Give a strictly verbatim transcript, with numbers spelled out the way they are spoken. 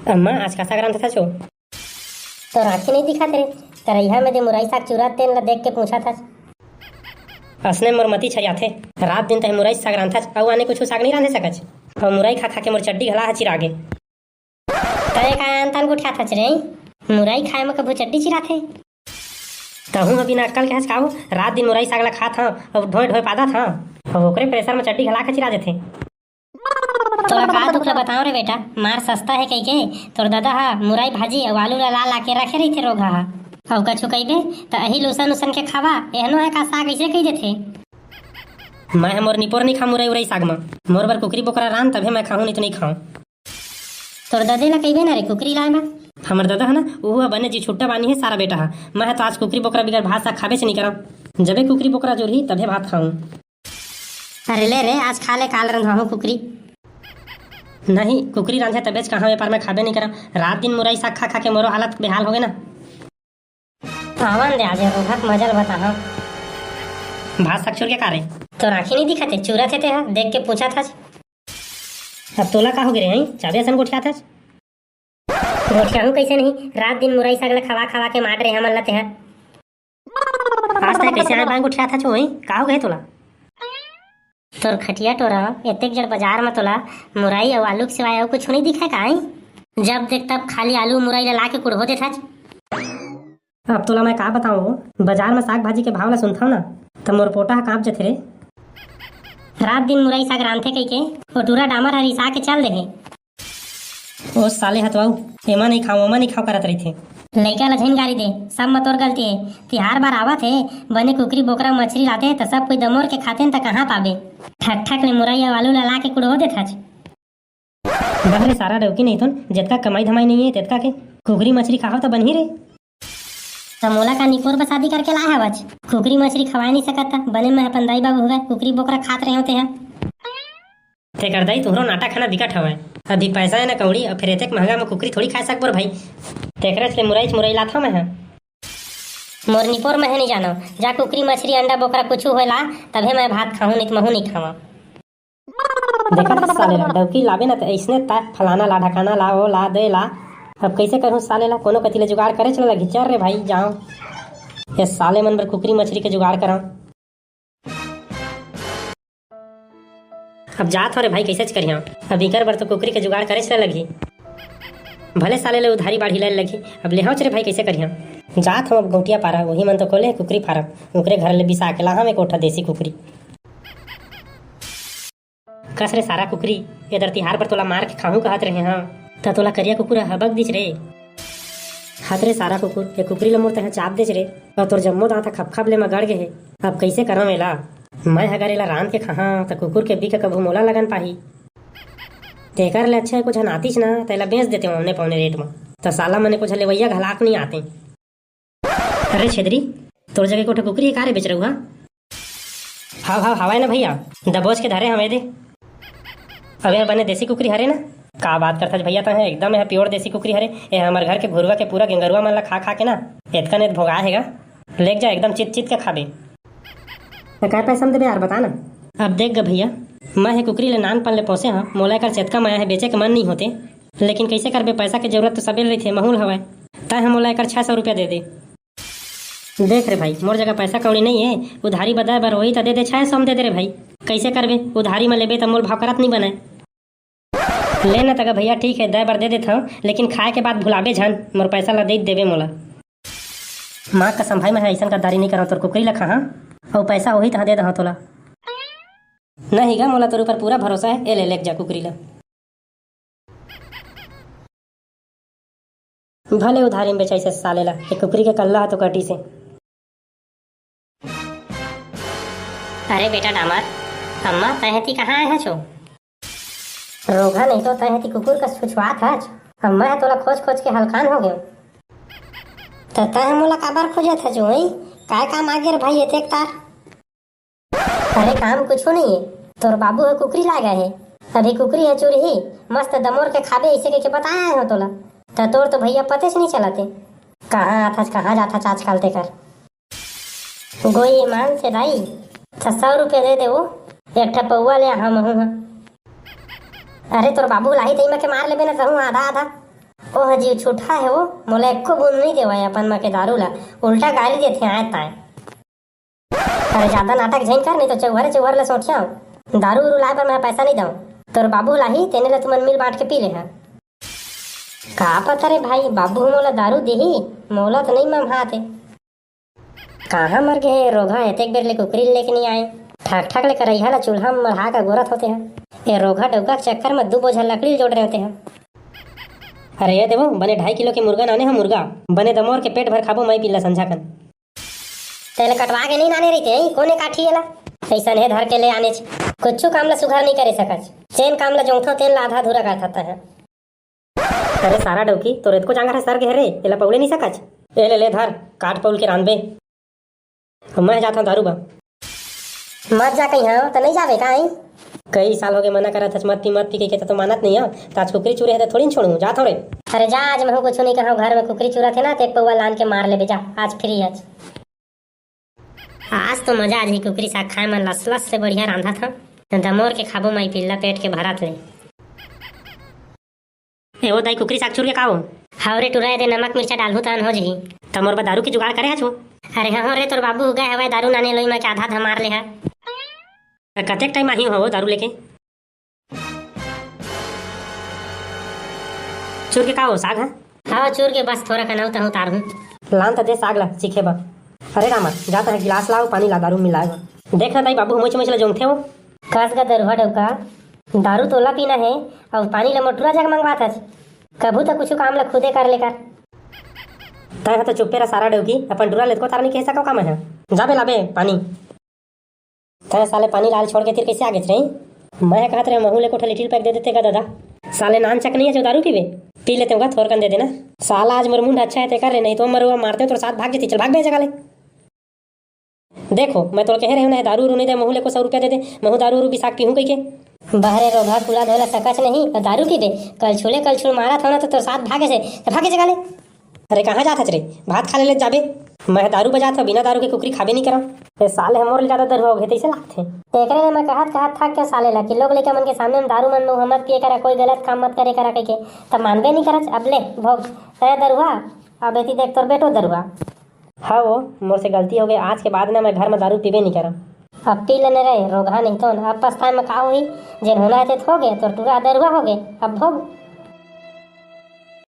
अम्मा, आज का साग रांधत हच ओ? तोर आँखी नइ दिखत रे, करइहा में दे मुरई साग चुरत तेन ला देख के पूछत हच। असने मोर मती छरियाथे। रात दिन तहे मुरई साग रांधथच, अउ आने कुछु साग नइ रांधे सकच। अउ मुरई खा खा के मोर चड्डी घला ह चिरागे। तय का आन तान गोठियाथच रे? मुरई खाए म कभू चड्डी चिराथे? तहूँ ह बिना अक्कल के हच का ओ? रात दिन मुरई साग ला खात हँव अउ ढोय ढोय पादत हँव, अउ ओकरे pressure म चड्डी घला के चिरा देथे। तोला का दुख ला बताओं रे बेटा, मार सस्ता हे कहिके तोर ददा ह मुरई भाजी अउ आलू ला ला ला के रखे रहिथे रोगहा ह। अउ कछु कहिबे त अही लूसन उसन के खावा, एहनो हे का साग अइसे कहि देथे। मैं ह मोर निपोर नइ खाँव मुरई उरई साग म, मोर बर कुकरी बोकरा रांध तभे मैं खाहूँ, नइ तो नइ खाँव। तोर ददे ला कहिबे ना रे कुकरी लाए बर। हमर ददा ह ना, उहू ह बने जी छुट्टा बानी हे सारा बेटा ह। मैं ह तो आज कुकरी बोकरा बिगर भात साग खाबेच नइ करँव। जबे कुकरी बोकरा जुरही तभे भात खाहूँ। अरे ले रे, आज खा ले, काल रंधवाहूँ कुकरी। नहीं, कुकरी रांधे तबेच कहाँ, ए पार मैं खाबे नइ करँव। रात दिन मुरई साग खा खा के मोरो हालत बेहाल होगे ना। आवन दे आज रोगहा के मजा ल बताहूँ। भात साग चुर के का रे? तोर आँखी नइ दिखत हे, चुरत हे तेहा, देख के पूछत हच। अब तोला का होगे रे, हई? चाबे असन गोठियात हच। गोठियाहूँ कइसे नहीं, रात दिन मुरई साग ल खवा खवा के मार डरे हमन ल तेहा। आज तैं कइसे आँय बाँय गोठियात हच ओ, हई? का होगे तोला? तोर खटिया टोरा, एतेक जड़ बजार म तोला मुरई अउ आलू के सिवाय अउ कुछु नइ दिखय का, हई? जब देख तब खाली आलू मुरई ल ला के कुड़हो देथच। अब तोला मैं का बतावँव ओ, बजार म साग भाजी के भाव ल सुनथँव ना, त मोर पोटा ह काँप जथे रे। रात दिन मुरई साग रांधथे कहिके ओ टूरा डामर ह रिसा के चल देहे। ओ साले हतवाऊ, एमा नइ खाँव, ओमा नइ खाँव करत रहिथे। लइका ल झन गारी दे, सब म तोर गलती हे। तिहार बार आवत हे, बने कुकरी बोकरा मछरी लाते त सब कोई दमोर के खातेन त कहाँ पाबे? ठक ठक ले मुरई अउ आलू ल ला के कुड़हो देथच। बहरे सारा डौकी नहीं थोन, जतका कमाई धमाई नइ हे तेतका के कुकरी मछरी खाहव त बनही रे। त मोला का निपोर बर शादी करके लाए हवच? कुकरी मछरी खवाए नइ सकत त बने मैं अपन दाई बाबू होगे कुकरी बोकरा खात रहेंव तेहा। तेकर दाई, तुहरो नाटक ह ना बिकट हवय। अभी पैसा हे ना कौड़ी, अउ फेर एतेक महंगा म कुकरी थोड़ी खाए सकबो रे भाई। तेकरेच ले मुरईच मुरई लाथंव मैं ह। मोर निपोर मैं ह नइ जानंव, जा कुकरी मछरी अंडा बोकरा कुछु होय ला, तभे मैं भात खाहूं, नइ त महूं नइ खावंव। देखत हस साले ला, डौकी लाबे ना त अइसने ताय फलाना ला, ढकाना ला, ओ ला, दे ला। अब कइसे करहूं साले ला, कोनो कति ले जुगाड़ करेच ला लगही। चल रे भाई, जांव। ये साले मन बर कुकरी मछरी के जुगाड़ करंव। अब जात हंव रे भाई, कइसेच करिहंव। अब इकर बर तो कुकरी के जुगाड़ करेच ला लगही। भले साले ले उधारी बाढ़ी ले लगही, अब लेहंवच रे भाई, कइसे करिहंव। जात हंव अब गौंटिया पारा, उही मन तो खोले हे कुकरी फारम, उकरे घर ले बिसा के लाहंव एक ओठा देसी कुकरी। कस रे सारा कुकरी, ए दर तिहार बर तोला मार के खाहूं कहत रेहे हंव, त तोला करिया कुकुर ह हबक दिस रे। हत रे सारा कुकुर, ए कुकरी ल मोर तैं ह चाब देच रे, अउ तोर जम्मो दांत ह खपखप ले म गड़ गे हे। अब कइसे करंव एला? मैं ह अगर एला रांध के खाहां, त कुकुर के बिख कभू मोला लगन पाही। तेकर ले अच्छा हे, कुछ नातिस ना, त एला बेच देतेंव औने पौने रेट म, त साला मन एको झन लेवइया घलाक नइ आतें। अरे छेदरी, तोर जगह एक ठो कुकरी हे का रे बेचरऊ हा? हाव, हाव, हवय ना भइया, दबोच के धरे हवं ए दे। अबे बने देसी कुकरी हरे ना? का बात करथस भइया तैं ह, एकदम ए ह pure देसी कुकरी हरे। ए ह हमर घर के घुरवा के पूरा गेंगरुआ मन ला खा खा के ना एतका नेत भोगाए हे गा। लेग जा, एकदम चित चित के खाबे। त काय पैसा म देबे यार, बता ना। अब देख गा भइया, मैं ह कुकरी ले नानपन ले पोसे हंव, मोला एकर से एतका मया हे, बेचे के मन नइ होते, लेकिन कइसे करबे, पैसा के जरूरत तो सबे ल रहिथे, महूं ल हवय। तैं ह मोला एकर छै सौ रुपया दे दे। देख रे भाई, मोर जगह पैसा कौड़ी नइ हे, उधारी बदाए बर होही त दे दे, छै सौ म दे दे रे भाई। कइसे करबे, उधारी म लेबे त मोल भाव करत नइ बनय। ले न त गा भइया, ठीक हे, दे बर दे देथंव, लेकिन खाए के बाद भुलाबे झन, मोर पैसा ला दे देबे मोला। माँ कसम भाई, मैं ह अइसन गद्दारी नइ करंव, तोर कुकरी ला खाहां, अउ पैसा होही त दे दहंव तोला। नहीं गा, मोला तोर ऊपर पूरा भरोसा हे, ए ले, लेग जा कुकरी ला। भले उधारी म बेचाइस साले ला, ए कुकरी के कल्ला ह तो कटिस हे। अरे बेटा डामर, अम्मा तैं ह ती कहाँ आए हच ओ? रोगहा नहीं तो तैं ह ती कुकुर कस छुछुआत हच। अम्मा ह तोला खोज खोज के हलकान हो गेंव। त तैं ह मोला काबर खोजत हच ओ? काय काम आगे रे भाई एतेक तार? अरे काम कुछू नइ हे, तोर बाबू ह कुकरी लाय गा हे, अभी कुकरी ह चुरही, मस्त दमोर के खाबे अइसे कहिके बताए आए हंव तोला। त तोर तो भइया पतेच नइ चलत हे, कहाँ आथच कहाँ जाथच आजकल तेकर। गोई मान से दाई, त सौ रुपया दे दे ओ, एक ठा पौवा ले आहा महूं ह। अरे तोर बाबू लाही तइमा के मार लेबे न तहूं आधा आधा। ओह जीव छूठा हे वो, मोला एको बूंद नइ देवय अपन म के दारू ला, उल्टा गारी देथे आय ताय। अरे जादा नाटक झन कर, नहीं तो चौहरे चौहर ला सोठियाव। दारू उरू लाय बर मैं पैसा नइ दंव, तोर बाबू लाही, तेने ला तुमन मिल बांट के पी ले हा। का पता रे भाई, बाबू मोला दारू दिही, मोला तो नइ मम्हात हे। कहाँ मर गे हे रोगहा, एतेक बेर ले कुकरी लेके नइ आय। ठक ठक ले करइहा ला चूल्हा म मढ़ा के गोरत होते ह। ए रोगहा डउका के चक्कर म दू बोझा लकड़ी जोड़ रहे होते ह। अरे ये देवो, बने ढाई किलो के मुर्गा नाने हो मुर्गा, बने दमोर के पेट भर खाबो माई पिल्ला संझा कन। तेला कटवा के नइ नाने रहिते, कोने काठी एला? अइसन हे धर के ले आनेच। कुछु काम ला सुघर नइ करे सकच। जेन काम ला जोंगथो तेन ला आधा अधूरा करथत ह। अरे सारा डौकी, तोर एतको जांगर हे सर गे हे रे, एला पौले नइ सकच? ए ले, ले धर, काट पौल के रांधबे। मैं जात हंव दारू बा। मत जा कहीं, हाँ, त नइ जाबे का, आई? कई साल होगे मना करत हस, मत पी, मत पी कहिके, त तो मानत नइ हव। त आज कुकरी चुरे हे त थोड़ी न छोड़हूं, जात हंव रे। अरे जा, आज महूं कुछु नइ कहंव, घर में कुकरी चुरत हे ना, त एक पौवा लान के मार लेबे, जा, आज फ्री हच। आज तो मजा आ जाही कुकरी साग खाए म, लस लस से बढ़िया रांधत हंव। दमोर के खाबो माई पिल्ला पेट के भरत ले। ए ओ दाई, कुकरी साग चुर के का हो? हव रे टुरा, एदे नमक मिर्चा डालहू त अन हो जही। त मोर बर दारू के जुगाड़ करे हच हो? अरे हव रे, तोर बाबू उगे हवय दारू नाने लोई म के आधा धमार ले हा। त कतेक टाइम आही हो दारू लेके? चुर के का हो, साग ह? हाँ, चुर के बस थोरा कन अउ तहूँ उतारहूँ। लान त दे साग ला चीखे बर। अरे रामा, जा तहाँ गिलास ला अउ पानी ला, दारू मिलाए बर। देख ना दाई, बाबू हमोच हमोच ला जोंगथे हो। कस गा दरुहा डौका, दारू तोला पीना हे अउ पानी ला मोर टुरा जग मंगवात हच। कभू त कुछु काम ला खुदे कर ले कर। तैं ह तो चुप्पे रह सारा डौकी, अपन टुरा ले तको तार नइ कह सकव का मैं ह? जा बे लाबे पानी। तैं साले पानी लाल छोड़ के तीर कइसे आगेच रे? मैं कहत रहे महू ले कोठा लिटिल पैक दे देते का दादा। साले नान चक नइ हे जो दारू पीबे? पी लेते होगा, थोरकन दे देना। साला आज मोर मुंड अच्छा हे तेकर ले, नहीं तो मरुआ मारते तोर साथ भाग जेती। चल भाग बे जगह ले। देखो, मैं तोला कहे रहे ना दारू उरू नइ दे, महू ले को सौ रुपया दे दे, महू दारू उरू बिसाक पीहूं कहिके। बहरे रोगहा कुला धोला सकच नहीं, अउ दारू पीबे? कल छुले कल छुल मारत हो ना तो तोर साथ भागे से, त भागे जगह ले। अरे कहाँ जात हच रे? भात खा ले ले जाबे। मैं दारू बजात हव, बिना दारू के कुकरी खाबे नइ करव। ए साले ह मोर ले जादा दरुहा होगे तइसे लागथे। एकरे ले मैं कहत कहत थक गेंव साले ला कि लोग लइका मन के सामने म दारू मन मुंह मत पिए करा, कोई गलत काम मत करे करा कहिके, त मानबे नइ करच। अब ले भोग, तैं दरुहा, अब एती देख तोर बेटो दरुहा। हव, मोर से गलती होगे, आज के बाद ना मैं घर म दारू पीबे नइ करव। अब पी लेने रे, रोगहा नहीं तो अब पछताए म का होही? जेन होना हे ते होगे, तोर टुरा दरुहा होगे, अब भोग।